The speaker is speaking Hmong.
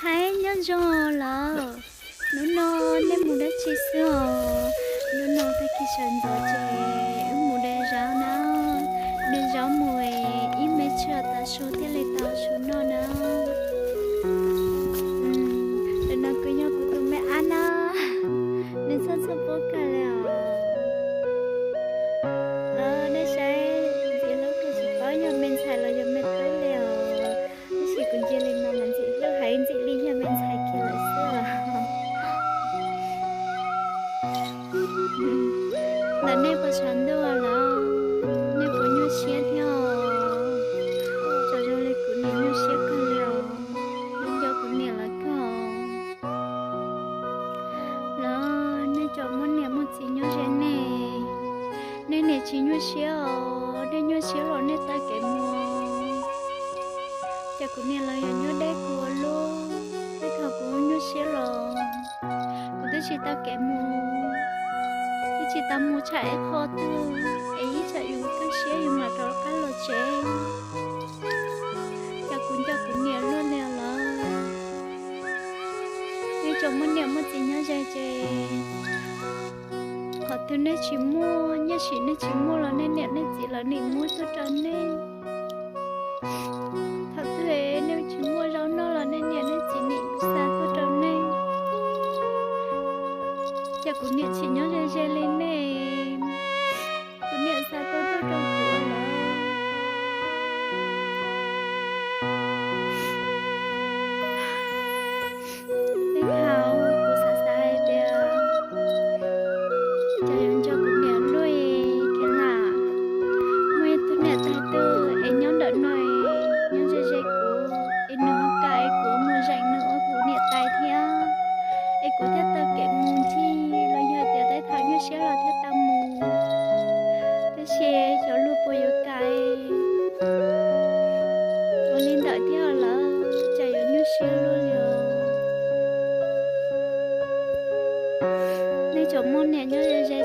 Hais nyob zoo lawm, hnub no nej mus dab tsi xwb os? Hnub no tag kis sawv ntxov ces wb mus de zaub na, de zaub mus ib me tsam tav su thiaj li tau su noj na. Ntawm no kuv yog kuv tus me ab na, nws txhawj txhawj paub kawg li os. Nej saib ntxim hlub kawg, tsis paub yog me ntxhais los yog me tub li os. Tab sis kuv ntsia li no mas ntxim hlub heev, ntxim li yog me ntxhais kiag lawm xwb os. Ntawm nej puas tshav ntuj lawm? Nej puas nyuaj siab thiab os? Txawm zoo li kuv niam nyuaj siab kawg li os, nco kuv niam lawv kawg os. Los nej cov muaj niam muaj txiv nyob ze nej, nej niam tsis nyuaj siab os, nej nyuaj siab los nej taw kev mus. Ces kuv niam los yog nyuaj deb kuv ua luaj, tej thaum kuv nyuaj siab los kuv twb tsis taw kev mus, twb tsis tau mus tsham ib qho twg, es ib tsam yus kaj siab yus mam rov qab los tsev. Ces kuv nco kuv niam luaj li lawm. Nej cov muaj niam muaj txiv nyob ze ces qhov twg nej tsis muaj, nyiaj sim nej tsis muaj los nej niam nej txiv lawv nim muab tuaj rau nej. Thaum twg nej tsis muaj zaub noj los nej niam nej txiv nim xa tuaj rau nej. Ces kuv niam tseem nyob ze ze li nej, kuv niam xa tuaj tuaj rau kuv lawm. Tej thaum kuv xav xav hais tias cas yuav nco kuv niam luaj li thiab na. Muaj ib tug niam tais twg es nyob ntawm no, nyob ze ze kuv, es nws ho kam es kuv mus zeem nws ua kuv niam tais thiab, es kuv thiaj taw kev mus ncig, los yog tias tej thaum nyuaj siab los thiaj tau mus. Tab sis xyov luag puas yuav kam ua li ntawd thiab lawm, cas yuav nyuaj siab luaj li os. Nej cov muaj niam nyob ze ze